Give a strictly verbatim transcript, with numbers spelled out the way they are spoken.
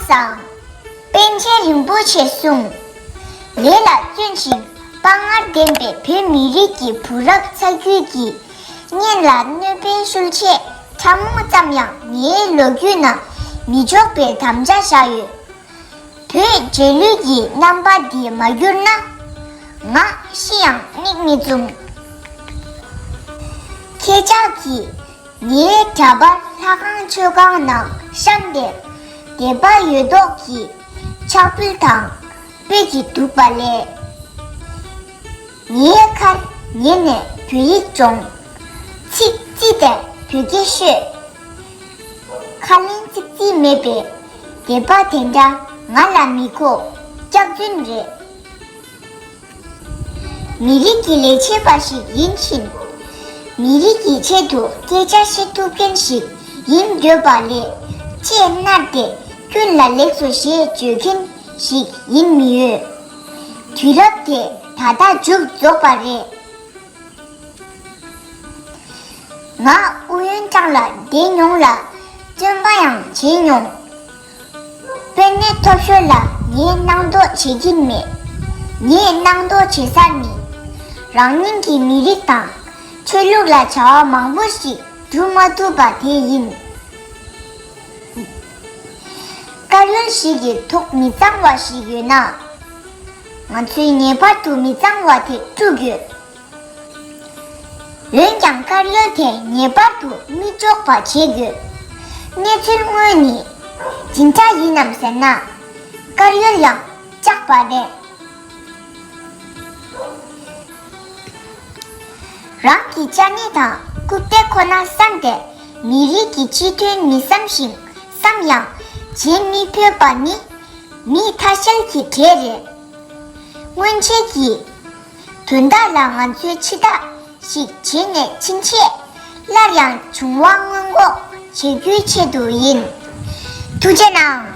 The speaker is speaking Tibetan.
སང་། པཎ་ཆེན་རིན་པོ་ཆེས་གསུངས། ལས་ལ་བརྩོན་ཞིང་དཔའ་ངར་ལྡན་པའི་བོད་མི་རིགས་ཀྱི་བུ་རབས་ཚ་རྒྱུད་ཀྱི་གཉེན་ལ་གནོད་པའི་ཤུལ་ཆད་ཕྲ་མོ་ཙམ་ཡང་ངའི་ལོ་རྒྱུས་ནང་མི་འཇོག་པའི་དམ་བཅའ་བཞག་ཡོད། བོད་རྗེས་ལུས་ཀྱི་རྣམ་པ་འདི་མ་གྱུར་ན། ང་ཤི་ཡང་མིག་མི་བཙུམ། ཁྱེད་ཅག་གིས་ངའི་འདྲ་པར་ལྷ་ཁང་མཆོད་ཁང་ནང་བཤམས་ཏེ་དད་པ་ཡོད་མདོག་གིས་ཕྱག་ཕུལ་དང་སྤོས་ཀྱིས་བདུག་པ་ལས། ངའི་ཁར་ཉན་ནས་བོད་ཡིག་སྦྱོངས། ཚིག་རྩིས་ཏེ་བོད་སྐད་ཤོད། ཁ་ལན་ཚིག་རྩིས་མེད་པའི་དད་པ་དེ་འདྲ་ང་ལ་མི་དགོས། སྐྱག་རྫུན་རེད། མི་རིགས་ཀྱི་ལས་བྱེད་པ་ཞིག་ཡིན་ཕྱིན། མི་རིགས་ཀྱི་ཆེད་དུ་སྐད་ཆ་བཤད་ཐུབ་མཁན་ཞིག་ཡིན་འདོད་པ་ལས་ལྕེ་མནར་ཏེ་ཀུན་ལ་ལེགས་སོ་ཞེས་བརྗོད་མཁན་ཞིག་ཡིན་མི་འོས། དུས་རབས་དེ་ད་ལྟ་མཇུག་རྫོགས་པ་རེད། ང་ཨུ་ཡོན་ཀྲང་ལ་བསྡད་མྱོང་ལ། བཙོན་པ་ཡང་བྱས་མྱོང་། དཔོན་གནས་མཐོ་ཤོས་ལ་ངས་སྣང་དོགས་བྱེད་ཀྱིན་མེད། ངས་སྣང་དོགས་བྱེད་ས་ནི། རང་ཉིད་ཀྱི་མི་རིགས་དང་ཆོས་ལུགས་ལ་བྱ་བ་མང་པོ་ཞིག་སྒྲུབ་མ་ཐུབ་པ་དེ་ཡིན། དཀར་ཡོལ་ཞིག་གི་ཐོག་མི་གཙང་བ་ཞིག་ཡོད་ན། ང་ཚོས་ངེས་པར་དུ་མི་གཙང་བ་དེ་བཀྲུ་དགོས། འོན་ཀྱང་དཀར་ཡོལ་དེ་ངེས་པར་དུ་མི་འཇོག་པ་བྱེད་དགོས། གནས་ཚུལ་དངོས་ནི་ཇི་འདྲ་ཡིན་ནམ་ཟེར་ན། དཀར་ཡོལ་ཡང་བཅག་པ་རེད། རང་གི་ཅ་ནེ་དང་རྐུབ་སྟེགས་ཁོ་ན་བསམ་སྟེ་མི་རིགས་ཀྱི་སྤྱི་དོན་མི་བསམ་ཞིང་བསམ་ཡང་བྱེད་མི་ཕོད་པ་ནི་མི་ཐ་ཤལ་གྱི་གྲས་རེད། སྔོན་ཆད་ཀྱི་དོན་དག་ལ་ང་ཚོས་ཕྱི་ཐག་ཞིག་བྱས་ནས་ཕྱིན་ཆད་སླར་ཡང་བྱུང་བ་སྔོན་འགོག་བྱེད་རྒྱུའི་ཆེད་དུ་ཡིན། ཐུགས་རྗེ་གནང་།